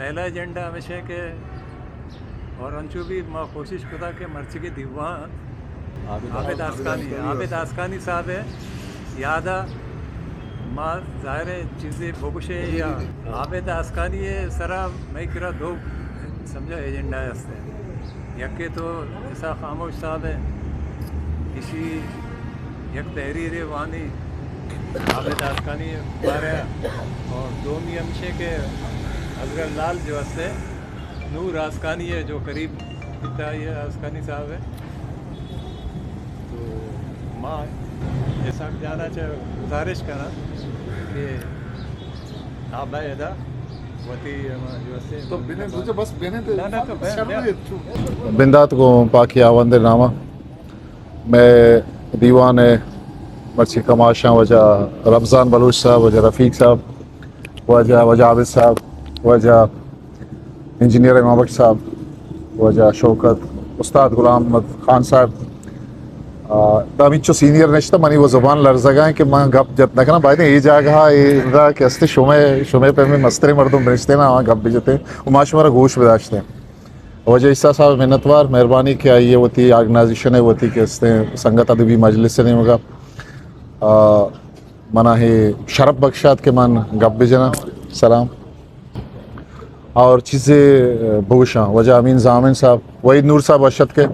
پہلا ایجنڈا ہمیش اِنت کہ، اور انچو بھی ما کوشش کتا کہ مرچی کے دیوان عابد آسکانی، عابد آسکانی صاحب ءِ یاد ءَ ما ظاہر اِنت چیزے بگوشیں یا عابد آسکانی ءِ سرا مئے کرا دو سمجھا ایجنڈا ہست اِنت۔ یکے تو اسحاق خاموش صاحب ءِ، ایشی یک تحریرے وانی عابد آسکانی ءِ بارہ ءَ، اور دومی ہمیش اِنت کہ اصغر لال جو ہست اِنت، نور آسکانی ءِ جو قریب پتا آسکانی صاحب ءِ۔ تو ما اسحاق جان ءَ چہ گزارش کناں کہ آ بئے ادا وتی ہما جو ہست اِنت۔ تو بنند، سوچو بس بنند۔ نہ، نہ، تو بنند۔ بندات گوں پاکی ہاوند ءِ نام ءَ۔ مئے دیوان ءِ مرچی کماشاں واجہ رمضان بلوچ صاحب، واجہ رفیق صاحب، واجہ، واجہ عابد صاحب، واجہ انجینئر امام بخش صاحب، واجہ شوکت، استاد غلام محمد خان صاحب، آ، داں ہمینچو سینئر نشتہ، منی وہ زبان لرزگا اِنت کہ من گپ جت نہ کناں۔ باید اِنت اے جاگہ ءَ، اے رندا کہ ہست اِنت، شمئے، شمئے پیمیں مستریں مردم بنشتہ اَنت، آواں گپ بجت اَنت و ما شمارا گوش بداشتہ اِنت۔ واجہ عیسیٰ صاحب ءِ منتوار، مہربانی کہ آئی ءَ وتی آرگنائزیشن ءَ وتی کہ ہست اِنت سنگت ادبی مجلس ءِ نیمگ ءَ، آ، منا اے شرپ بخشات کہ من گپ بجناں۔ سلام۔ اور چیزے بگوشاں، واجہ امین ضامن صاحب، وحید نور صاحب وش اتک ئے،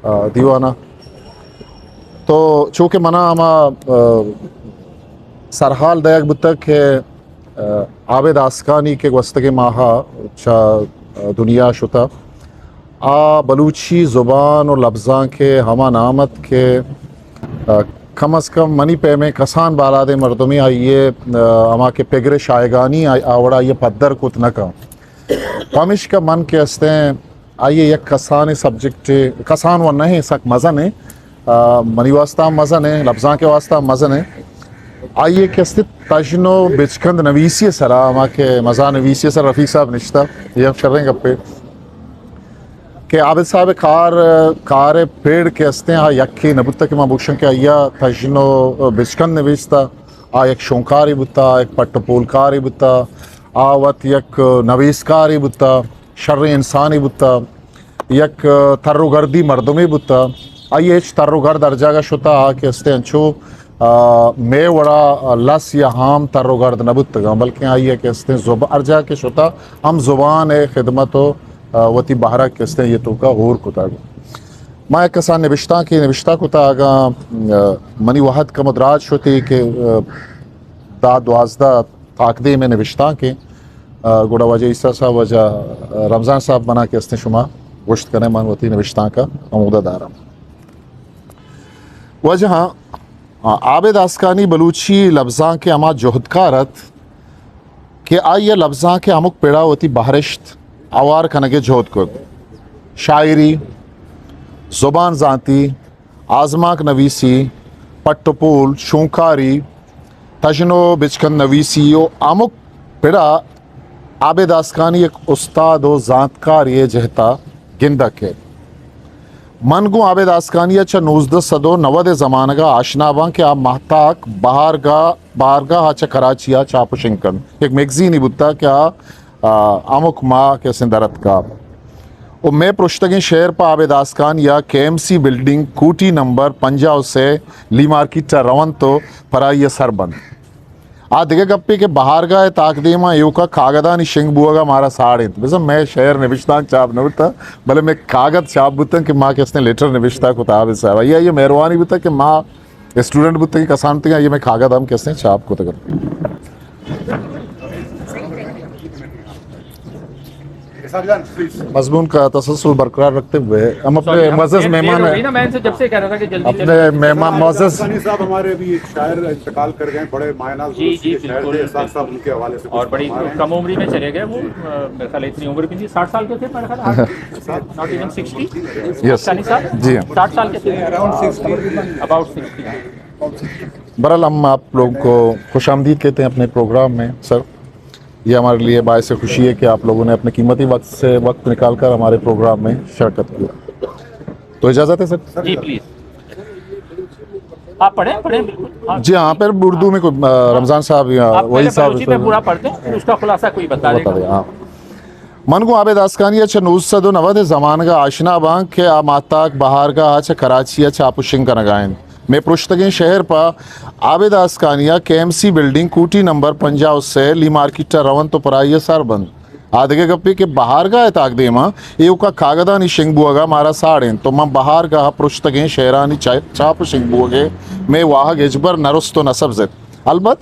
آ، دیوان ءَ۔ تو چونکہ منا ہما، آ، سرحال دئیگ بوتگ کہ، آ، عابد آسکانی کہ گوستگیں ماہ ءَ چہ، آ، دنیا شتہ، آ بلوچی زبان و لبزانک ءِ ہما نام ات کہ، آ، کم از کم منی پیمیں کسان بالادیں مردمے آئی ءِ، آ، ہما کہ پگر شایگانی آ، آ وڑا آئی ءَ پدر کت نہ کن۔ پمیشکا من کہ ہست ایں آئی ءِ یک کسانیں سبجیکٹے، کسان و نہ ایں، سک مزن ایں، آ، منی واسطہ ہم مزن ایں، لبزانک ءِ واسطہ ہم مزن ایں۔ آئی ءِ کہ ہست ایں تژن و بچکند نویسی ءِ سرا، ہما کہ مزاح نویسی ءِ سرا رفیق صاحب نشتہ، اے ہم شریں گپے کہ عابد صاحب ءِ کار، کار ءِ پیڑ کہ ہست ایں، آ یکے نہ بوتہ کہ ما بگوشاں کہ آئی ءَ تژن و بچکند نویستہ، آ یک شونکارے بوتہ، آ یک پٹ و پولکارے بوتہ، آ وت یک نویسکارے بوتہ، شریں انسانے بوتہ، یک تر و گردی مردمے بوتہ۔ آئی ءِ ہچ تر و گرد ہر جاگہ شتہ، آ کہ ہست ایں انچو، آ، مئے وڑا لس یا ہام تر و گرد نہ بوتگاں، بلکیں آئی ءِ کہ ہست ایں زب-، ہر جاگہ کہ شتہ، ہم زبان ءِ خدمت و، آ، وتی بہرگ کہ ہست ایں اے توکا ہور کتگ۔ ما یک کسان نبشتانکے نبشتہ کتہ، اگاں، آ، منی وہد کمو دراج شتی کہ، آ، دہ دوازدہ تاکدیم ءِ نبشتانکے، آ، گڑا واجہ عیسیٰ صاحب، واجہ رمضان صاحب منا کہ ہست ایں شما گوشت کن ئے، من وتی نبشتانک ءَ ہمودا داراں۔ واجہاں، آ، عابد آسکانی بلوچی لبزانک ءِ ہما جہدکار ات کہ آئی ءَ لبزانک ءِ ہمک پڑ ءَ وتی بہرشت ہوار کنگ ءِ جہد کت۔ شاعری، زبان زانتی، آزمانک نویسی، پٹ و پول، شونکاری، تژن و بچکند نویسی و ہمک پڑ ءَ عابد آسکانی یک استاد و زانتکارے ءِ جہت ءَ گندگ کیت۔ من گوں عابد آسکانی ءَ چہ نوزدہ سد و نود ءِ زمانگ ءَ آشنا باں کہ آ ماہتاک بہارگاہ، بہارگاہ ءَ چہ کراچی ءَ چاپ و شنگ کنت۔ یک میگزینے بوتہ کہ آ، آ، ہمک ماہ کہ ہست ایں در اتکہ۔ و مئے پرشتگیں شئیر پہ عابد آسکانی ءَ کے ایم سی بلڈنگ، کوٹی نمبر پنجاہ و سے، لی مارکیٹ ءَ رونت و پر آئی ءَ سر بنت۔ آ دگہ گپے کہ بہارگاہ ءِ تاکدیماں ایوکا کاگدانی شنگ بوگ ءَ مارا ساڑینت۔ بزاں مئے شئیر نبشتانک چاپ نہ بوتہ، بلے مئے کاگد چاپ بوتنت کہ ما کہ ہست ایں لیٹر نبشتہ کتہ عابد صاحب ءَ۔ آئی ءِ، آئی ءِ مہروانی بوتہ کہ ما اسٹوڈنٹ بوتگیں، کسان بوتگیں، آئی ءِ مئے کاگد ہم کہ ہست ایں چاپ کتگ۔ مضمون کا تسلسل برقرار رکھتے ہوئے ہم اپنے معزز مہمان ہیں، میں ان سے جب سے کہہ رہا تھا کہ جلدی اپنے مہمان معزز ثانی صاحب ہمارے ابھی ایک شاعر انتقال کر گئے، بڑے مایہ ناز، جی، جی، شاعر تھے، اسحاق صاحب ان کے حوالے سے اور بڑی کم عمری میں چلے گئے وہ، میرے خیال اتنی عمر بھی نہیں، ساٹھ سال کے تھے میرے خیال۔ Not even sixty? یس۔ ثانی صاحب؟ جی ہاں۔ ساٹھ سال کے تھے؟ Around sixty. About sixty. بہرحال، ہم آپ لوگوں کو خوش آمدید کہتے ہیں اپنے پروگرام میں، سر۔ یہ ہمارے لیے باعث خوشی ہے کہ آپ لوگوں نے اپنے قیمتی وقت سے وقت نکال کر ہمارے پروگرام میں شرکت کیا۔ تو اجازت ہے، سر؟ جی، پلیز۔ آپ پڑھیں، پڑھیں، بالکل۔ ہاں۔ جی ہاں، پھر اردو میں کوئی، آ، رمضان صاحب یا آپ وحید پہلے صاحب بلوچی میں پورا پڑھ دیں، پھر اس کا خلاصہ کوئی بتا دے گا۔ دیں، ہاں۔ من گوں عابد آسکانی ءَ چہ نوزدہ سد ءُ نود ءِ زمانگ ءَ آشنا باں کہ آ ماہتاک بہارگاہ ءَ چہ کراچی ءَ چاپ ءُ شنگ کنگ ءَ اِنت۔ مئے پرشتگیں شئیر پہ عابد آسکانی ءَ کے ایم سی بلڈنگ، کوٹی نمبر پنجاہ ءُ سے، لی مارکیٹ ءَ رونت ءُ پرائی ءَ سر بنت۔ آ دگہ گپے کہ بہارگاہ ءِ تاکدیم ءَ ایوکا کاگدانی شنگ بوگ ءَ مارا ساڑ اِنت، تو من بہارگاہ ءَ پرشتگیں شئیرانی چا-، چاپ ءُ شنگ بوگ ءِ مئے واہگ ہچبر نہ رست ءُ نہ سبز اِت۔ البت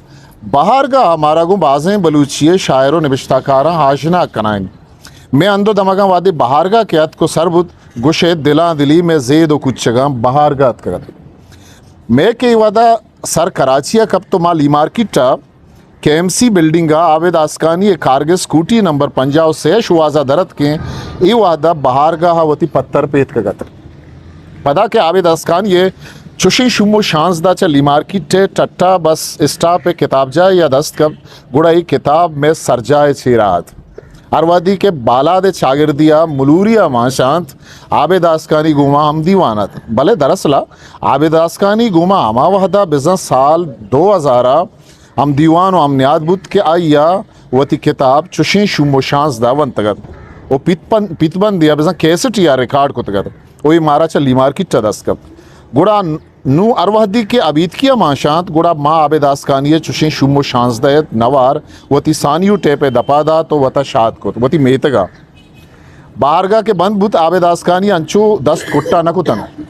بہارگاہ ءَ مارا گوں بازیں بلوچی ءِ شاعر ءُ نبشتہ کاراں آشنا کنائینت۔ مئے ہند ءُ دمگاں وہدے بہارگاہ کہ اتک ءُ سر بوت، گوش ئے دلاں دلی مئے زید ءُ کوچگاں بہارگاہ اتکگ اَت۔ مئے کہ اے وہد ءَ سر کراچی ءَ کپت ءُ ما لی مارکیٹ ءَ کے ایم سی بلڈنگ ءَ عابد آسکانی ءِ کارگس کوٹی نمبر پنجاہ ءُ سے ءِ شوہاز ءَ در اتکیں، اے وہد ءَ بہارگاہ ءَ وتی پتر پیتکگ اَت۔ پدا کہ عابد آسکانی ءِ چشیں شوم ءُ شانزدہ چہ لی مارکیٹ ءِ ٹٹا بس اسٹاپ ءِ کتابجاہے ءَ دست کپت، گڑا اے کتاب مئے سرجاہ ءِ چیرا اَت۔ ہر وہدی کہ بالاد ءِ چاگردی ءَ ملوری ءَ مانشانت، عابد آسکانی گوما ہم دیوان اَت۔ بلے دراصل ءَ عابد آسکانی گوما ہما وہد ءَ بزاں سال دو ہزار ءَ ہم دیوان ءُ ہم نیاد بوت کہ آئی ءَ وتی کتاب چشیں شوم ءُ شانزدہ ونتگ اَت ءُ پیت پن-، پیت بندے ءَ بزاں کیسٹے ءَ ریکارڈ کتگ اَت ءُ اے مارا چہ لی مارکیٹ ءَ دست کپت۔ گڑا نوں ہر وہدی کہ ابیتکی ءَ مانشانت، گڑا ما عابد آسکانی ءِ چشیں شوم ءُ شانزدہ ءِ نوار وتی سانیو ٹیپ ءِ دپ ءَ دات ءُ وت ءَ شات کت وتی میتگ ءَ۔ بہارگاہ کہ بند بوت، عابد آسکانی انچو دست کٹا نہ کتنت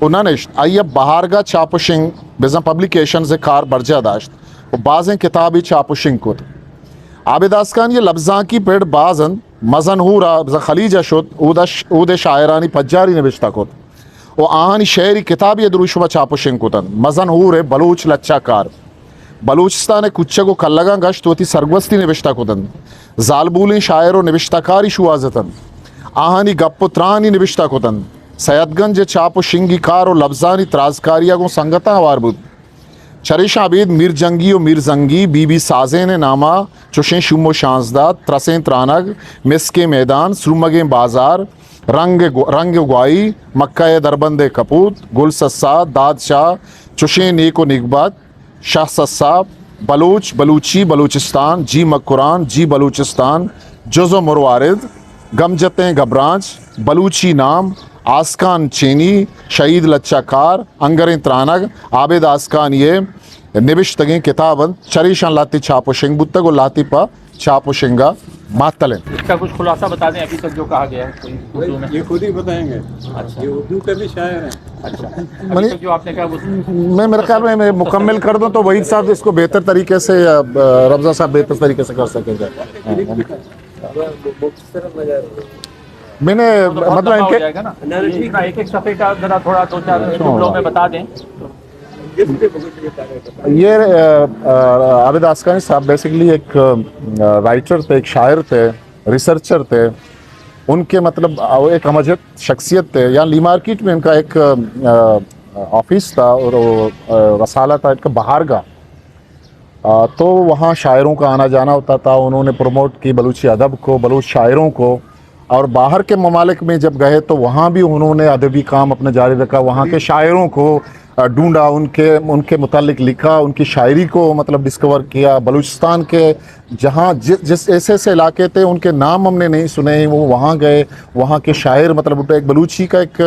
ءُ نہ نشت۔ آئی ءَ بہارگاہ چاپ ءُ شنگ بزاں پبلیکیشنز ءِ کار برجاہ داشت ءُ بازیں کتابے چاپ ءُ شنگ کت۔ عابد آسکانی ءِ لبزانکی پڑ باز اَنت۔ مزن ہور ءَ بزاں خلیج ءَ شت، اود ءَ ش-، اود ءِ شاعرانی پجاری نبشتہ کت ءُ آہانی شعری کتابے ءَ دروشم ءَ چاپ ءُ شنگ کتنت۔ مزن ہور ءِ بلوچ لچہ کار، بلوچستان ءِ کوچگ ءُ کلگاں گشت وتی سرگوستی نبشتہ کتنت۔ زالبولیں شاعر ءُ نبشتہ کاری شوہاز اتنت۔ آہانی گپ ءُ ترانی نبشتہ کتنت۔ سید گنج ءِ چاپ ءُ شنگی کار ءُ لبزانی ترازکاری ءَ گوں سنگتاں ہوار بوت۔ چریشاں ابید میر جنگی ءُ میر زنگی، بی بی سازین ءِ نام ءَ چشیں شوم ءُ شانزدہ، ترسیں ترانگ، مسکیں میدان، سرومگیں بازار، رنگ گو-، رنگ ءُ گواہی، مکہ ءِ دربند ءِ کپوت، گل سسا، داد شاہ، چشیں نیک ءُ نیکبخت، شاہ سسا، بلوچ، بلوچی، بلوچستان، جی مکران، جی بلوچستان، جز ءُ مروارد، گم جتیں گبرانچ، بلوچی نام، آسکان چینی، شہید لچہ کار، انگریں ترانگ، عابد آسکانی ءِ نبشتگیں کتاب اَنت۔ چریشاں لہتے چاپ ءُ شنگ بوتگ ءُ لہتے پہ چاپ ءُ شنگ ءَ معطل اَنت۔ اس کا کچھ خلاصہ بتا دیں، ابھی تک جو کہا گیا ہے کوئی اردو میں۔ یہ خود ہی بتائیں گے۔ اچھا۔ یہ اردو کے بھی شاعر ہیں۔ اچھا۔ ابھی منی-، تک جو آپ نے کہا وہ میں، میرے خیال میں، میں مکمل کر دوں تو وحید صاحب اس کو بہتر طریقے سے یا، آ، رمضان صاحب بہتر طریقے سے کر سکیں گے۔ میں نے، مطلب، ان کے ایک ایک صفحے کا ذرا تھوڑا دو چار ٹکڑوں میں بتا دیں۔ یہ، آ، آ، عابد آسکانی صاحب بیسیکلی ایک، آ، رائٹر تھے، ایک شاعر تھے، ریسرچر تھے۔ ان کے، مطلب، آ، وہ ایک ہمجہت شخصیت تھے۔ یہاں لی مارکیٹ میں ان کا ایک، آ، آفس تھا اور وہ، آ، رسالہ تھا ان کا بہارگاہ۔ آ، تو وہاں شاعروں کا آنا جانا ہوتا تھا، انہوں نے پروموٹ کی بلوچی ادب کو، بلوچ شاعروں کو، اور باہر کے ممالک میں جب گئے تو وہاں بھی انہوں نے ادبی کام اپنا جاری رکھا، وہاں کے شاعروں کو، آ، ڈھونڈا، ان کے، ان کے متعلق لکھا، ان کی شاعری کو مطلب ڈسکور کیا، بلوچستان کے جہاں جس، جس ایسے ایسے علاقے تھے ان کے نام ہم نے نہیں سنے، وہ وہاں گئے، وہاں کے شاعر مطلب ایک بلوچی کا ایک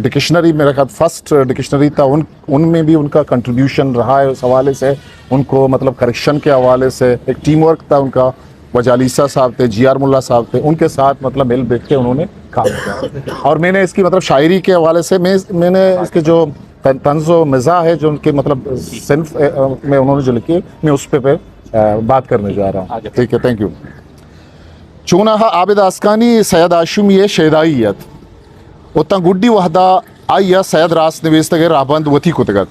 ڈکشنری، میرا خیال فرسٹ ڈکشنری تھا، ان ان میں بھی ان کا کنٹریبیوشن رہا ہے، اس حوالے سے ان کو مطلب کریکشن کے حوالے سے ایک ٹیم ورک تھا ان کا۔ وجالیسا صاحب تھے، جی آر ملا صاحب تھے، ان کے ساتھ مطلب مل بیٹھ کے انہوں نے کام کیا۔ اور میں نے اس کی مطلب شاعری کے حوالے سے میں، میں نے اس کے جو طنز و مزاح ہے، جو ان کے مطلب صنف میں انہوں نے جو لکھی ہے، میں اس پہ پہ بات کرنے جا رہا ہوں۔ ٹھیک ہے، تھینک یو۔ چوناہا عابد آسکانی سید ہاشمی ءِ شیدائی ات، اتاں گڈی وہدا آئی ءَ سید راست نویستگ ءِ راہبند وتی کتگ ات۔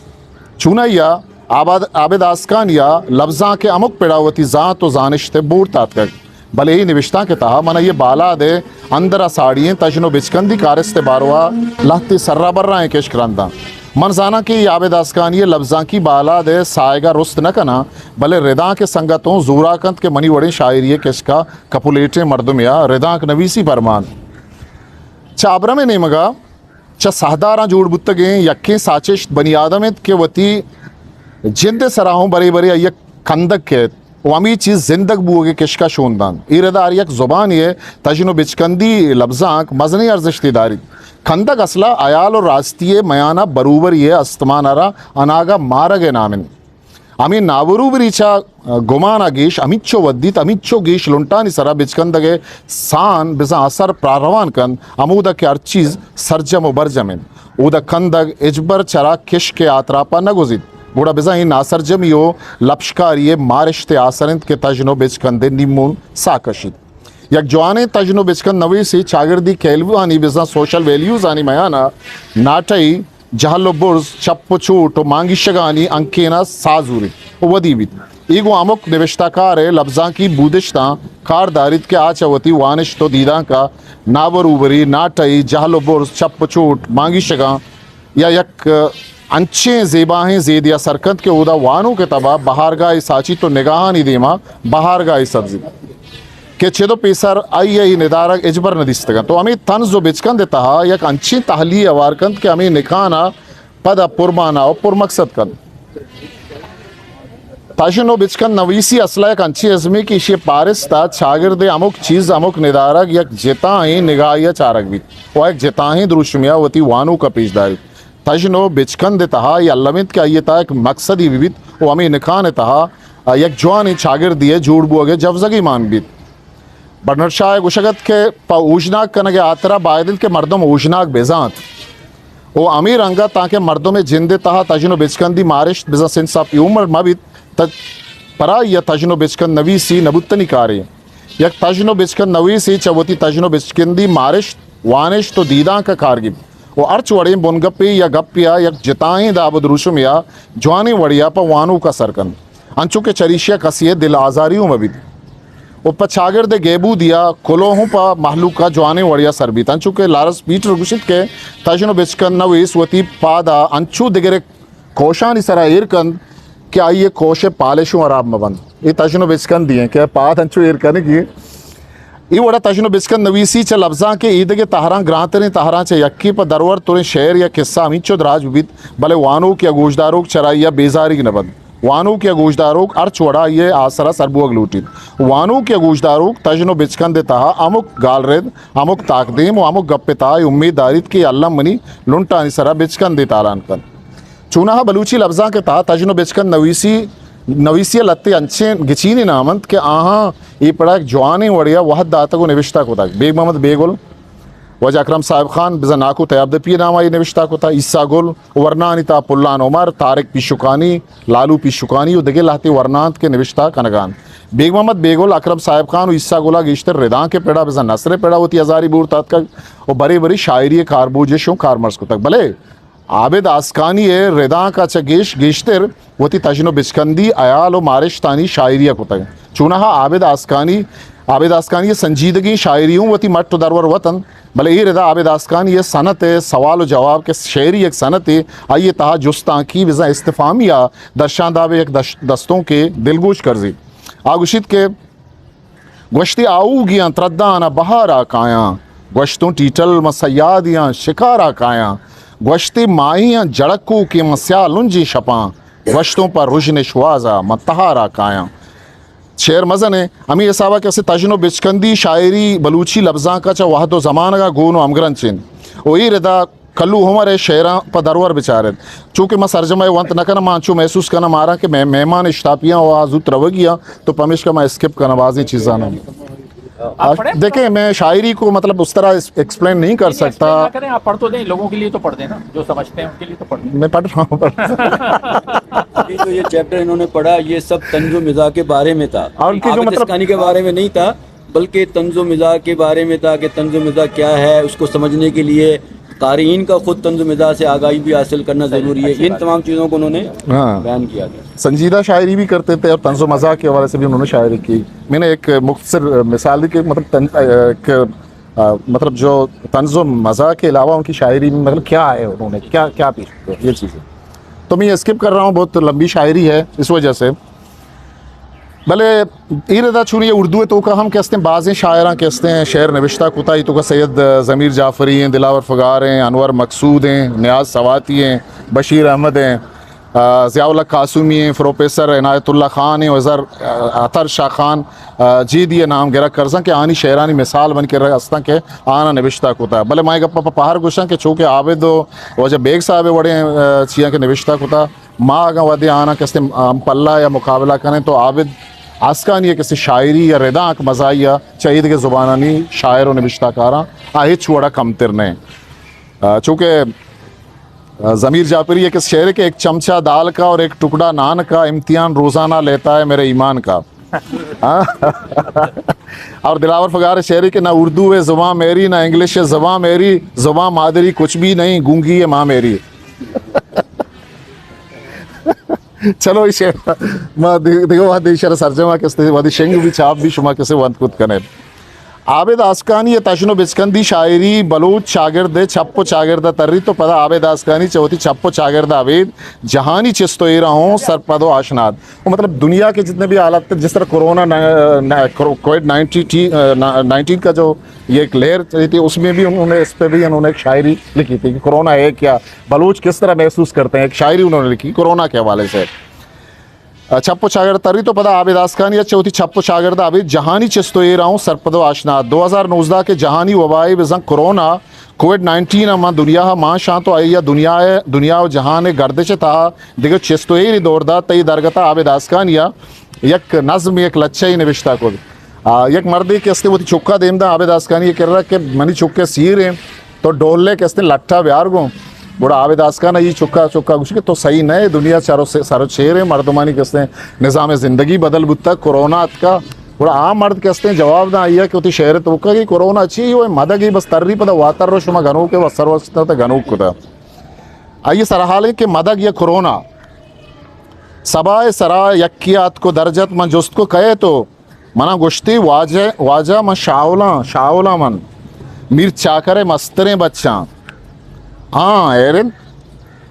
چونائی ءَ عابد، عابد آسکانی ءَ لبزانک ءِ ہمک پڑا وتی زانت ءُ زانشت ءِ بور تاتکگ، بلے اے نبشتانک ءِ تہا من آئی ءِ بالاد ءِ اندر ءَ ساڑی ایں تژن ءُ بچکندی کارست ءِ باروا لہتے سرابرائیں کشک رنداں۔ من زاناں کہ اے عابد آسکانی ءِ لبزانکی بالاد ءِ ساہگ ءَ رست نہ کناں، بلے ردانک ءِ سنگت اوں زوراک انت کہ منی وڑیں شاعری ءِ کشک ءَ کپولیٹیں مردمے ءَ ردانک نویسی پرمان۔ چہ ابرم ءِ نیمگ ءَ چہ ساہداراں جوڑ بوتگیں یکیں ساچشت بنی آدم انت کہ وتی جند ءِ سرا ہوں برے برے آئی ءَ کندگ کیت۔ و ہمے چیز زندگ بوگ ء کشک ء شون دنت۔ اے ردا ہر یک زبانے ء تژن و بچکندی لبزانک مزنیں ارزشتے داریت۔ کندگ اسل ء ہیال و راستی ء میان ء بروبری ء استمان ء را اناگہ مارگ ء نام انت۔ ہمے نابروبری چہ گمان ء گیش ہمینچو ودیت، ہمینچو گیش لنٹانی سرا بچکندگ ء سان بزاں اثر پراہ روان کنت، ہمودا کہ ہر چیز سرجم و برجم انت۔ اودا کندگ ہچبر چرا کشک ء آتراپ ء نہ گوزیت، گڑا بزاں اے ناسرجمی و لپشکاری ء مارشت ء آسر انت کہ تژن و بچکند ء نیمون ساہ کشیت۔ یک جوانیں تژن و بچکند نویسے چاگردی کیلوانی بزاں سوشل ویلیوزانی میان ء ناٹئی، جہل و برز، چپ و چوٹ و مانگیشگانی انکین ء ساہ زوریت و ودی بیت۔ اے گوں ہمک نبشتہ کار ء لبزانکی بودشتاں کار داریت کہ آ چہ وتی وانشت و دیدانک ء نابروبری، ناٹئی، جہل و برز، چپ و چوٹ، مانگیشگاں یا یک انچیں زیباہیں زیدے ء سر کنت کہ اودا وانوک ء تب ء بہارگاہے ساچیت و نگاہانی دیما بہارگاہے سبزیت کہ چد و پیسر آئی ء اے ندارگ ہچبر نہ دیستگ انت۔ و ہمے طنز و بچکند ء تہا یک انچیں تہلی ء ہوار کنت کہ ہمے نکان ء پد ء پرمانا و پرمکسد کنت۔ تژن و بچکند نویسی اسل ء یک انچیں ازمے کہ ایشی ء پارست ء چاگرد ء ہمک چیز، ہمک ندارگ یک جتائیں نگاہے ء چارگ بیت و یک جتائیں دروشمے ء وتی وانوک ء پیش داریت۔ تژن و بچکند ء تہا اے الم انت کہ آئی ء تہا یک مکسدے بہ بیت و ہمے نکان ء تہا یک جوانیں چاگردے ء جوڑ بوگ ء جوزگے مان بیت۔ برنرڈ شاہ ء گوشگ ات کہ پہ اوژناگ کنگ ء ہاترا باید انت کہ مردم اوژناگ بہ زانت و ہمے رنگ ء تانکہ مردم ء جند ء تہا تژن و بچکندی مارشت بزاں سینس آف ہیومر مہ بیت، تہ پرائی ء تژن و بچکند نویسی نہ بوتنی کارے۔ یک تژن و بچکند نویسے چہ وتی تژن و بچکندی مارشت، وانشت و دیدانک ء کار گیپت و ہرچ وڑیں بنگپے یا گپے ء یک جتائیں داب و دروشمے ء جوانیں وڑے ء پہ وانوک ء سر کنت، انچو کہ چریشی ء کسے ء دل آزاری اوں مہ بیت و پہ چاگرد ء گیبودی ء کلوہ اوں پہ مہلوک ء جوانیں وڑے ء سر بیت۔ انچو کہ لارنس پیٹر گوشیت کہ تژن و بچکند نویس وتی پاد ء انچو دگرے کوشانی سرا ایر کنت کہ آئی ء کوش ء پالش اوں ہراب مہ بنت۔ اے تژن و بچکندی انت کہ پاد انچو ایر کنگی۔ اے وڑا تژن و بچکند نویسی چہ لبزانک ء ایدگہ تہراں گرانتریں تہراں چہ یکے۔ پہ درور تریں شعر یا قصہ ہمینچو دراج بہ بیت، بلے وانوک یا گوشداروک چرائی ء بیزاریگ نہ بنت۔ وانوک یا گوشداروک ہرچ وڑا آئی ء آسرا سر بوگ لوٹیت۔ وانوک یا گوشداروک تژن و بچکند ء تہا ہمک گالرد، ہمک تاکدیم و ہمک گپ ء تہا اے امیت داریت کہ اے الم منی لنٹانی سرا بچکندے تالان کنت۔ چوناہا بلوچی لبزانک ء تہا تژن و بچکند نویسی، نویسی ء لہتے انچیں گچینی نام انت کہ آہاں اے پڑا یک جوانیں وڑے ء وہد داتگ و نبشتہ کتگ۔ بیگ محمد بیگل، واجہ اکرم صاحب خان، بزاں ناکو تیاب دپی ء نام ء اے نبشتہ کتگ، عیسی گل، ورنانی تہا پلان عمر، طارق پیشکانی، لالو پیشکانی و دگہ لہتے ورنا انت کہ نبشتہ کنگ ء انت۔ بیگ محمد بیگل، اکرم صاحب خان و عیسی گل ء گیشتر ردانک ء پڑا بزاں نثر ء پڑا وتی ہزاری بورت آتکگ و برے برے شاعری ء کاربوجش اوں کارمرز کتگ۔ بلے عابد آسکانی ء ردانک ء چہ گیش گیشتر وتی تژن و بچکندی، ہیال و مارشتانی شاعری ء کتگ۔ چوناہا عابد آسکانی، عابد آسکانی ء سنجیدگیں شاعری اوں وتی مٹ و درور وت انت، بلے اے ردا عابد آسکانی ء صنعت ء سوال و جواب کہ شعری یک صنعتے، آئی ء تہا جستانکی بزاں استفہامی ء درشانداب ء یک دش-، دستونکے دلگوش کرزیت۔ آ گوشیت کہ گوشتی آؤگیاں تردان ء بہار ء کایاں، گوشتوں ٹیٹل من صیادیاں شکار ء کایاں، گوشتی ماہیاں جڑکو کہ من سیاہ لنجی شپاں، گوشتوں پہ رژن شواز ء من تہار ء کایاں۔ شعر مزن ء ہمے حساب ء کہ اسے تژن و بچکندی شاعری بلوچی لبزانک ء چہ وہد و زمانگ ء گون و ہمگرنچ انت و اے ردا کلو عمر ء شعراں پہ درور بچار ایت۔ چونکہ ما سرجم ء ونت نہ کناں، ما انچو محسوس کناں مارا کہ مہ-، مہمان اشتاپیاں و آ زوت روگی آں، تو پمیشکا ما اسکپ کناں بازیں چیزاں۔ آپ پڑھیں؟ دیکھیں، میں شاعری کو مطلب اس طرح اس-، ایکسپلین نہیں کر نہیں، ایکسپلین سکتا۔ نہ کریں، آپ پڑھ تو دیں، لوگوں کے لیے تو پڑھ دیں نا، جو سمجھتے ہیں ان کے لیے تو پڑھ دیں۔ میں پڑھ رہا ہوں، پڑھ رہا ہوں۔ یہ جو یہ چیپٹر انہوں نے پڑھا، یہ سب طنز و مزاح کے بارے میں تھا۔ اور ان کی جو عابد مطلب اسکانی کے بارے میں نہیں تھا، بلکہ طنز و مزاح کے بارے میں تھا کہ طنز و مزاح کیا ہے، اس کو سمجھنے کے لیے قارئین کا خود طنز و مزاح سے آگاہی بھی حاصل کرنا ضروری ہے۔ ان تمام چیزوں کو انہوں نے ہاں۔ بیان کیا تھا۔ سنجیدہ شاعری بھی کرتے تھے اور طنز و مزاح کے حوالے سے بھی انہوں نے شاعری کی۔ میں نے ایک مختصر مثال دی کہ مطلب طن-، ایک، آ، مطلب جو طنز و مزاح کے علاوہ ان کی شاعری میں مطلب کیا ہے، انہوں نے کیا، کیا پیش کیا، یہ چیزیں۔ تو میں یہ اسکپ کر رہا ہوں، بہت لمبی شاعری ہے اس وجہ سے۔ بلے اے ردا چونی اردو ء توکا ہم کہ استیں، بازیں شاعراں کہ استیں شعر نوشتہ کتا، ای توکا سید ضمیر جعفری ہیں، دلاور فگار ہیں، انور مقصود ہیں، نیاز سواتی ہیں، بشیر احمد ہیں، آ، ضیاء اللہ قاسمی ایں، پروفیسر عنایت اللہ خان ایں، و زر، آ، عطر شاہ خان، آ، جیدی ءِ نام گرگ کرزاں کہ آنی شعرانی مثال من کرگ استاں کہ آناں نبشتہ کتا۔ بلے ما اے گپ ءَ پہ پہر گوشاں کہ چو کہ عابد و واجہ بیگ صاحب ءِ وڑیں، آ، چیاں کہ نبشتہ کتا، ما اگاں وھدے آناں کسے ہم پلہ یا مقابلہ کنیں تو عابد آسکانی ءِ کسے شاعری یا ردانک مزاحیہ چہ اے دگہ زبانانی شاعر و نبشتہ کاراں آ ہچ وڑا کمتر نہ ایں۔ آ، چونکہ، آ، ضمیر جعفری ءِ یک شعرے کہ ایک چمچہ دال کا اور ایک ٹکڑا نان کا امتحان روزانہ لیتا ہے میرے ایمان کا۔ ہاں؟ اور دلاور فگار ءِ شعرے کہ نہ اردو ہے زبان میری، نہ انگلش ہے زبان میری، زبان مادری کچھ بھی نہیں، گونگی ہے ماں میری۔ چلو، ایشی ما دگہ، دگہ وھدے ایشی ءَ را سرجم ءَ کستے وھدے شنگ بی، چاپ بی، شما کسے وانت کت کنے۔ عابد آسکانی ءِ تژن و بچکندی شاعری بلوچ چاگرد ءِ چپ و چاگرد ءَ تری تو پدا عابد آسکانی چہ وتی چپ و چاگرد ءَ ابید جہانی چست و ایرا ہوں سرپد و آشناد۔ وہ مطلب دنیا کے جتنے بھی حالات تھے، جس طرح کورونا نا-، نا-، کرو-، کووڈ نائنٹین ٹی-، آ، نا-، نائنٹین کا جو یہ ایک لہر چلی تھی، اس میں بھی انہوں نے، اس پہ بھی انہوں نے ایک شاعری لکھی تھی کہ کورونا ہے کیا، بلوچ کس طرح محسوس کرتے ہیں، ایک شاعری انہوں نے لکھی کورونا کے حوالے سے۔ چپ و چاگرد تری تو پدا عابد آسکانی ءَ چہ وتی چپ و چاگرد ءَ ابید جہانی چست و ایرا ہوں سرپد و آشنا۔ دو ہزار نوزدہ کے جہانی وبائے بزاں کورونا کووڈ نائنٹین ءَ ماں دنیا ءَ مانشاں تو آئی ءَ دنیا ءِ، دنیا و جہان ءِ گردش ءِ تہا دگہ چست و ایرے دور دات۔ تئی درگت ءَ عابد آسکانی ءَ یک نظم، یک لچہ نبشتہ کت۔ آ، یک مردے کہ استے وتی چکا دیم دا عابد آسکانی ءِ کرا کہ منی چکے سیر ایں، تو ڈولے کہ استے لٹا بیار گوں۔ گڑا عابد آسکان ءَ اے چکا، چکا گوشی کہ تو صحیح نہ ئے، دنیا چرو سے-، سر و چیر ایں، مردمانی کہ استے نظام زندگی بدل بوتا، کورونا اتکا۔ گڑا آ مرد کہ استے جواب دا آئی ءَ کہ وتی شعر ءِ توکا کہ کورونا چی، وہ مدگی بس تری پدا واتر رو شما گنوک ءِ وسر وستا گنوک کتا۔ آئی ءِ سرحال ایں کہ مدگ یا کورونا۔ سبا ءِ سرا یکے آتک و درجت من جست کو کئے تو؟ منا گوشتی، واجہ، واجہ من شاہولاں، شاہولاں من۔ میر چاکر ءِ مستریں بچاں۔ آں، ہیر انت،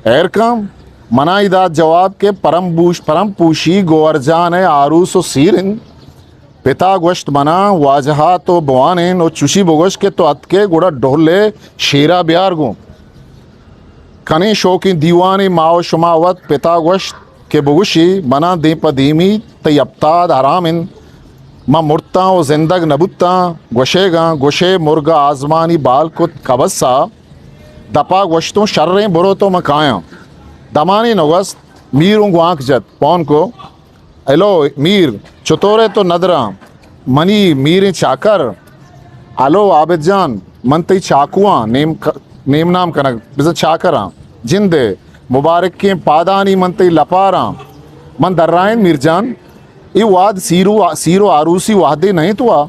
ہیر کن۔ منا ای دات جواب کہ پرم بوش، پرم پوشی گوہر جان ءِ آروس و سیر انت۔ پتا گوشت منا، واجہا تو بوانین و چوشی بگوش کہ تو اتکے گڑا ڈہل ءِ شیرا بیار گوں۔ کنیں شوکیں دیوانے ما و شما وت۔ پتا گوشت کہ بگوشی، منا دیم پہ دیمی تئی ہپتاد حرام انت۔ من مرتاں و زندگ نہ بوتاں، گوشیگاں، گوشے مرگ ءَ آزمانی بال کت کبس ءَ۔ دپا گوشتوں، شریں، برو تو من کایاں۔ دمانے نگوست، میر اوں گوانک جت، پون کو۔ ہیلو میر، چطور ئے تو ندراں؟ منی میریں چاکر۔ ہلو عابد جان، من تئی چاکواں، نیم ک-، نیم نام کنگ، بزاں چاکراں۔ جندے مبارکیں پادانی من تئی لپاراں۔ من درائین میر جان، اے وہد سیر و، سیر و آروسی وہدے نہ انت وا۔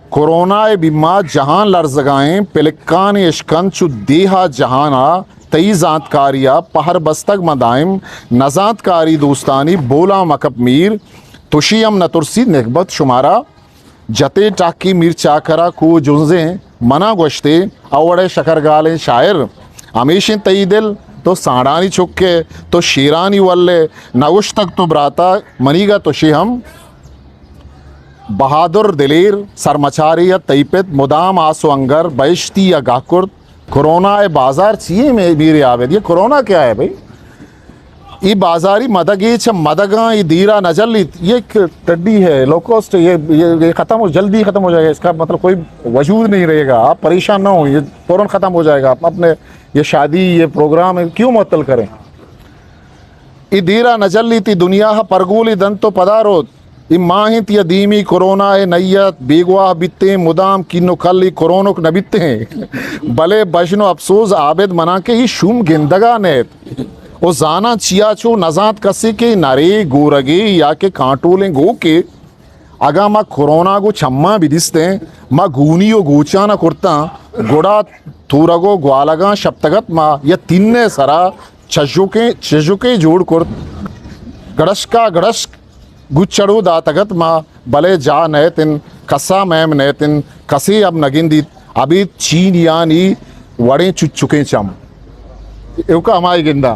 کورونا ءِ بیما جہان لرزگا ایں، پلکانے اشکن چو دیہا جہانا۔ تئی زانتکاری ءَ پہر بستگ من دائم، نزانتکاری دوستانی بولاں مکپ میر، تشی ہم نترسی نگبت شمارا۔ جتے ٹاکی میر چاکرا کو جنزیں منا گوشتے، اوڑے شکرگالیں شاعر، ہمیشیں تئی دل، تو سانڈانی چکے، تو شیرانی ولے، نگوشتگ تو براتا منیگا تشی ہم۔ بہادر دلیر سرمچاری ءَ تئی پت مدام آس و انگر بہشتی ءَ گاہ کرت۔ کورونا ءِ بازار چی ایں مے-، میر عابد؟ یہ کورونا کیا ہے بھائی؟ یہ بازاری مدگے چہ مدگاں یہ دیرا نہ جلیت۔ یہ ایک ٹڈی ہے، لوکوسٹ، یہ، یہ، یہ ختم ہو، جلدی ختم ہو جائے گا، اس کا مطلب کوئی وجود نہیں رہے گا۔ آپ پریشان نہ ہوں، یہ فوراً ختم ہو جائے گا۔ آپ اپنے یہ شادی، یہ پروگرام ہے، کیوں معطل کریں؟ اے دیرا نہ جلیت، اے دنیا ءَ پرگولی دنت و پدا روت۔ اے ماہ انت یا دیمی کورونا ءِ نیت، بیگواہ بیتیں، مدام کین و کلی کورونک نہ بیتیں۔ بلے بژن و اپسوز عابد منا کہ اے شوم گندگا نیت و زاناں چیا چو نزانت کسے کہ نرے گورگے یا کہ کانٹولیں گوکے۔ اگاں ما کورونا گوں چماں بدیستیں، ما گونی و گوچان ءَ کرتاں، گڑا تورگ و گوالگاں شپتگ ات ما، یا تین ءِ سرا چژکیں، چژکے جوڑ کرت، گڑشکا گڑشک گچڑو داتگ ات ما، بلے جاہ نئیت انت، کسا میم نئیت انت، کسے اب نگندیت، ابید چینیانی وڑیں چچکیں چم۔ ایوکا ہمائی گنداں۔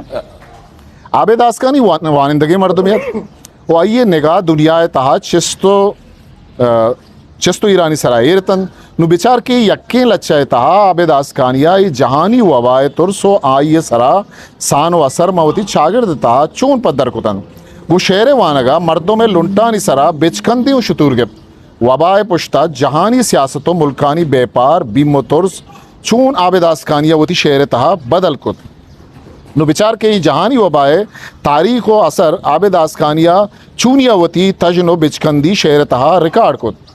عابد آسکانی وان-، وانندگیں مردمے ات۔ و آئی ءِ نگاہ دنیا ءِ تہا چست و، آ، چست و ایرانی سرا ایر اتنت۔ نوں بچار کہ یکیں لچہ ء تہا عابد آسکانی ء اے جہانی وبا ء ترس و آئی ء سرا سان و اثر ماں وتی چاگرد ء تہا چون پدر کتنت۔ گوں شعر ء وانگ ء مردم ء لنٹانی سرا بچکندی و شتور گپت۔ وبا ء پشت ء جہانی سیاست و ملکانی بیپار، بیم و ترس چون عابد آسکانی ء وتی شعر ء تہا بدل کت۔ نوں بچار کہ اے جہانی وبا ء تاریخ و اثر عابد آسکانی ء چونیا وتی تژن و بچکندی شعر ء تہا ریکارڈ کت۔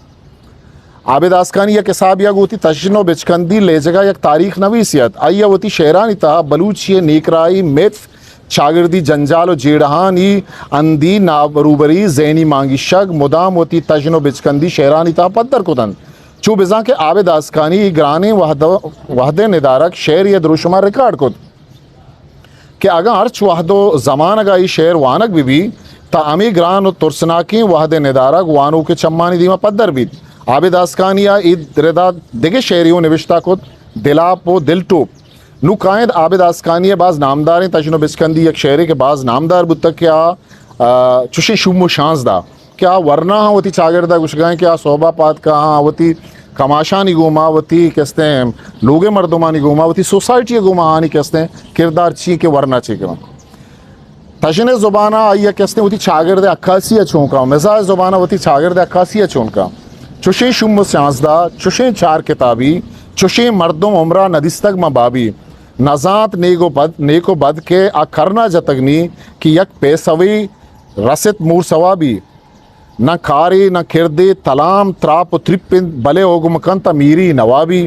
عابد آسکانی یک حسابے ء گوں وتی تژن و بچکندی لیجگ ء یک تاریخ نویسے ات۔ آئی ء وتی شعرانی تہا بلوچی ء نیکراہی، متف، چاگردی جنجال و جیڑہانی ہندی، نابروبری، ذہنی مانگیشگ مدام وتی تژن و بچکندی شعرانی تہا پدر کتنت۔ چو بزاں کہ عابد آسکانی گرانیں وہد، وہد ء ندارگ شعرے ء دروشم ء ریکارڈ کت۔ کہ اگاں ہرچ وہد و زمانگ ء اے شعر وانگ بہ بیت، تہ ہمے گران و ترسناکیں وہد ء ندارگ وانوک ء چمانی دیما پدر بیت۔ عابد آسکانی ء اے ردا دگہ شعرے اوں نبشتہ کت، دلاپ و دلٹوپ۔ نوں کائند عابد آسکانی ء باز نامداریں تژن و بچکندی یک شعرے کہ باز نامدار بوتگ کہ آ، آ، چشیں شوم و شانزدہ۔ کہ آ ورناہاں وتی چاگرد ء گوشگا انت کہ آ سہب ء پاد کاہاں وتی کماشانی گوما، وتی کستیں لوگ ء مردمانی گوما، وتی سوسائٹی ء گوما آہانی کستیں کردار چی کہ ورنا چی کناں۔ تژن ء زبان ء آئی ء کستیں وتی چاگرد ء عکاسی ء چون کاں، مزاح ء زبان ء وتی چاگرد ء عکاسی ء چون کاں۔ چشیں شوم و سیانزدہ، چشیں چار کتابی، چشیں مردم عمرا ندیستگ من بابی۔ نزانت نیک و بد، نیک و بد کہ آ کرنا جتگ نی کہ یک پیسوی رست مور ثوابی۔ نہ کارے نہ کردے، تلام تراپ و ترپ انت، بلے حکم کنت میری نوابی۔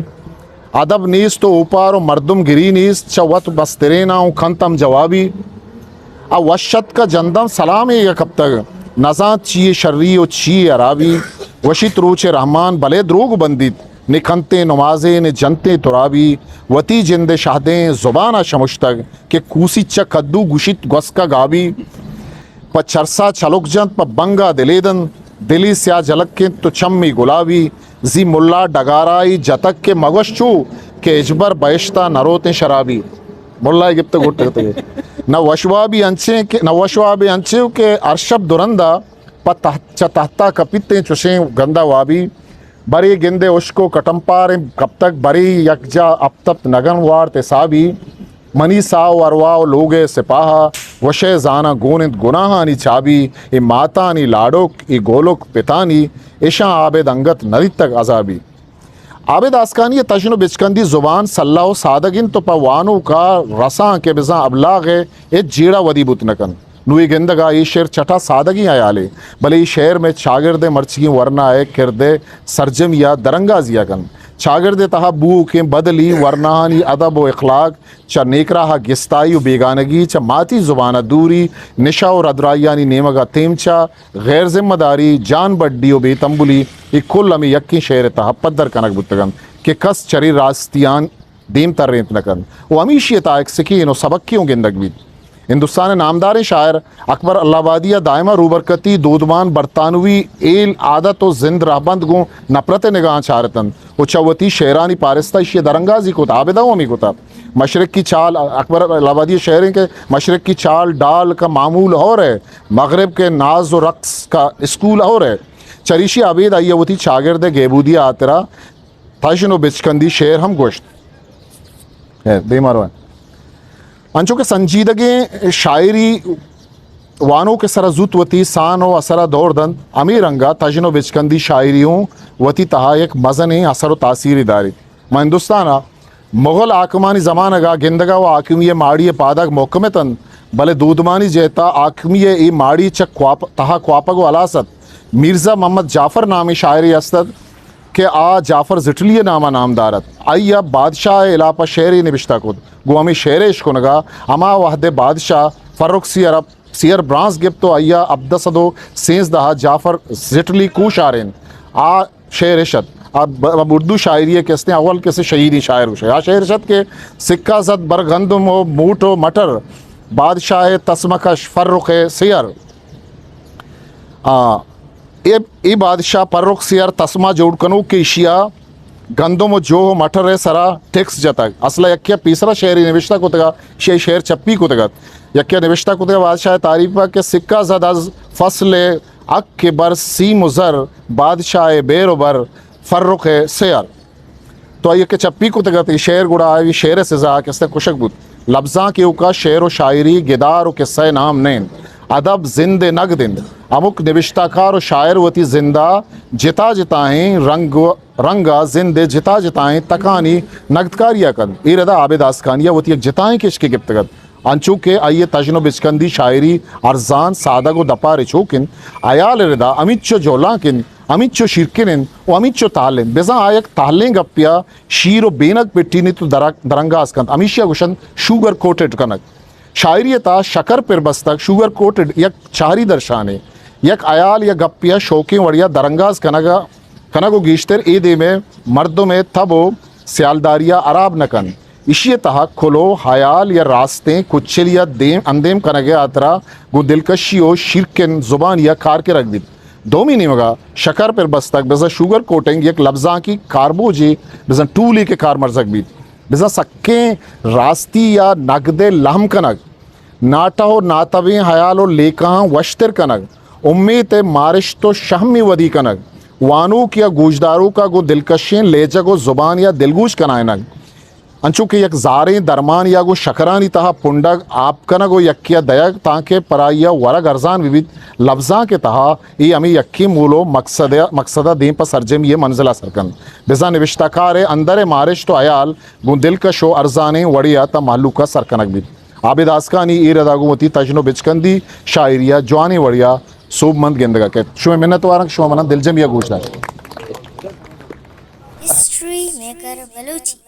ادب نیست و اوپار و مردم گری نیست، چہ وت بستریناں و کنت ہم جوابی۔ آ وش اتک جندم سلامے یا کپتگ، نزانت چیے شری و چیے ہرابی۔ وشیت روچ رحمان بلے دروگ بندیت، نہ کنتیں نمازے نہ جنتیں ترابی۔ وتی جند شہدیں زبان ء شمشتگ کہ کوسیت چہ کدو گوشیت گوسک ء گابی۔ پہ چرسا چلک جنت، پہ بنگا دلے دنت، دلی سیاہ جلک انت تو چمی گلابی۔ زی ملا ڈگارائی جتک کہ مگوش چو کہ ہچبر بہشتا نروتیں شرابی۔ ملا گپت گٹ کتگے۔ نہ وشوابی انچیں کہ، نہ وشوابی انچیں کہ ہر شپ درندا پہ تحت، چہ تحتا کپیتیں چوشیں گندا وابی۔ برے گندے اشک و کٹمپاریں کپتگ، برے یکجا اپت اپت نگن وارت حسابی۔ منی ساہ و ارواہ و لوگ ء سپاہ ء وش ء زاناں گون انت گناہانی چابی۔ اے ماتانی لاڈوک، اے گولک پتانی، اشاں عابد انگت نہ دیتگ عذابی۔ عابد آسکانی ء تژن و بچکندی زبان سلہ و سادگ انت و پہ وانوک ء رساں کہ بزاں ابلاغ ء ہچ جیڑہ ودی بوت نہ کنت۔ نوں اے گندگ ء اے شعر چٹا سادگیں ہیالے، بلے اے شعر مئے چاگرد ء مرچیگیں ورنا ء کرد ء سرجمی ء درانگازی ء کنت۔ چاگرد ء تہا بوؤکیں بدلی، ورناہانی ادب و اخلاق، چہ نیکراہ ء گستائی و بیگانگی، چہ ماتی زبان ء دوری، نشہ و ردراہیانی نیمگ ء تیمچہ، غیر ذمہ داری، جان بڈی و بے تمبلی، اے کل ہمے یکیں شعر ء تہا پدر کنگ بوتگ انت کہ کس چرے راستیاں دیم ترینت نہ کنت و ہمیشی ء تہا یک سکین و سبکے اوں گندگ بیت۔ ہندوستان ء نامداریں شاعر اکبر اللہ آبادی ء دائم ء روبرکتی، دودمان، برطانوی ہیل، عادت و زند رہبند گوں نپرت ء نگاہاں چارتنت و چہ وتی شعرانی پارستہ ایشی ء درانگازی کت۔ عابد ء ہم ہمے کتہ۔ مشرقی چال، اکبر اللہ آبادی ء شعر انت کہ مشرقی چال ڈال کا معمول اور ہے، مغرب کے ناز و رقص کا اسکول اور ہے۔ چریشی ء ابید آئی ء وتی چاگرد ء گہبودی ء ہاترا تژن و بچکندی شعر ہم گوشت۔ اے، دیما روان۔ انچو کہ سنجیدگیں شاعری وانوک ء سرا زوت وتی سان و اثر ء دور دنت، ہمے رنگ ء تژن و بچکندی شاعری اوں وتی تہا یک مزنیں اثر و تاثیرے داریت۔ ما ہندوستان ء مغل حاکمانی زمانگ ء گندگ ء و حاکمی ء ماڑی ء پادگ محکم اتنت، بلے دودمانی جہت ء حاکمی ء اے ماڑی چہ کواپ-، تہا کواپگ و ہلاس ات۔ میرزا محمد جعفر نامیں شاعرے است ات کہ آ جعفر زٹلی ء نام ء نامدار ات۔ آئی ء بادشاہ ء ہلاپ ء شعرے نبشتہ کت۔ گوں ہمے شعر ء اشکنگ ء ہما وہد ء بادشاہ فرخ سیر ء سیر برانز گپت و آئی ء ہبدہ سد و سینزدہ ء جعفر زٹلی کوشارینت۔ آ شعر اش ات۔ آ ب-، ب-، اردو شاعری ء کہ استیں اول کسے شہیدیں شاعر گوشے۔ آ شعر اش ات کہ سکہ زد بر گندم و موٹ و مٹر، بادشاہ ء تسمہ کش فرخ ء سیر۔ آ، اے، اے بادشاہ فرخ سیر تسمہ جوڑ کنوک کہ ایشی ء گندم و جوہ و مٹر ء سرا ٹیکس جتگ۔ اصل ء یکے ء پیسرا شعرے نبشتہ کتگ ء ایشی ء شعر چپی کتگ ات۔ یکے ء نبشتہ کتگ ء بادشاہ ء تعریف ء کہ سکہ زد از فصل حق ءِ بر سیم و زر، بادشاہ ءِ بیر و بر، فرخ ءِ سیر۔ تو آئی ءَ کہ چپی کتگ ات، اے شعر گڑا آئی شعر ءِ سزا کہ است کشگ بوت۔ لبزانک ایوکا شعر و شاعری گدار و قصہ ءِ نام نہ انت۔ ادب زند ءِ نگد انت۔ ہمک نبشتہ کار و شاعر وتی زند ءَ جتا جتائیں رنگ و رنگ ءَ زند ءِ جتا جتائیں تکانی نگدکاری ءَ کنت۔ اے ردا عابد آسکانی ءَ وتی یک جتائیں کشکے گپتگ ات۔ انچو کہ آئی ءِ تژن و بچکندی شاعری ارزان، سادگ و دپا رچوک انت، ہیال ءِ ردا ہمینچو جہلانک انت، ہمینچو شیرکن انت و ہمینچو تہل انت۔ بزاں آ یک تہلیں گپے ءَ شیر و بینگ پٹینیت و درک-، درانگاز کنت۔ ہمیشی ءَ گوشنت شوگر کوٹڈ کنگ۔ شاعری ءِ تہا شکر پر بستگ، شوگر کوٹڈ، یک چہری درشانے، یک ہیال یا گپے ءَ شوکیں وڑے ءَ درانگاز کنگ ءَ، کنگ و گیشتر اے دیم ءِ مردم ءِ تب و سیالداری ءَ ہراب نہ کنت۔ ایشی ءِ تہا کلوہ، ہیال یا راستیں کچلی ءَ دیم، اندیم کنگ ءِ ہاترا گوں دلکشی و شیرکن زبانی ءَ کار کرگ بیت۔ دومی نیمگ ءَ شکر پر بستگ، بزاں شوگر کوٹنگ یک لبزانکی کاربوجے، بزاں ٹولے کہ کارمرزگ بیت۔ بزاں سکیں راستی یا نگد ءِ لہم کنگ، ناٹہ و ناتبیں ہیال و لیکہاں وشتر کنگ، امیت ءِ مارشت و شہمی ودی کنگ، وانوک یا گوشداروک ءَ گوں دلکشیں لیجگ و زبان ءَ دلگوش کنائینگ، انچو کہ یک زاریں درمانے ءَ گوں شکرانی تہا پنڈگ، آپ کنگ و یکے ءَ دئیگ، تانکہ پر آئی ءَ ورگ ارزان بہ بیت۔ لبزانک ءِ تہا اے ہمے یکیں مول و مقصد ءَ، مقصد ءَ دیم پہ سرجمی ءِ منزل ءَ سر کنت۔ بزاں نبشتہ کار ءِ اندر ءِ مارشت و ہیال گوں دلکش و ارزانیں وڑے ءَ تاں مہلوک ءَ سر کنگ بیت۔ عابد آسکانی اے ردا گوں وتی تژن و بچکندی شاعری ءَ جوانیں وڑے ءَ سوبمند گندگ ءَ کیت۔ شمئے منتوار آں کہ شما منا دلجمی ءَ گوش داشت۔ History maker Balochi.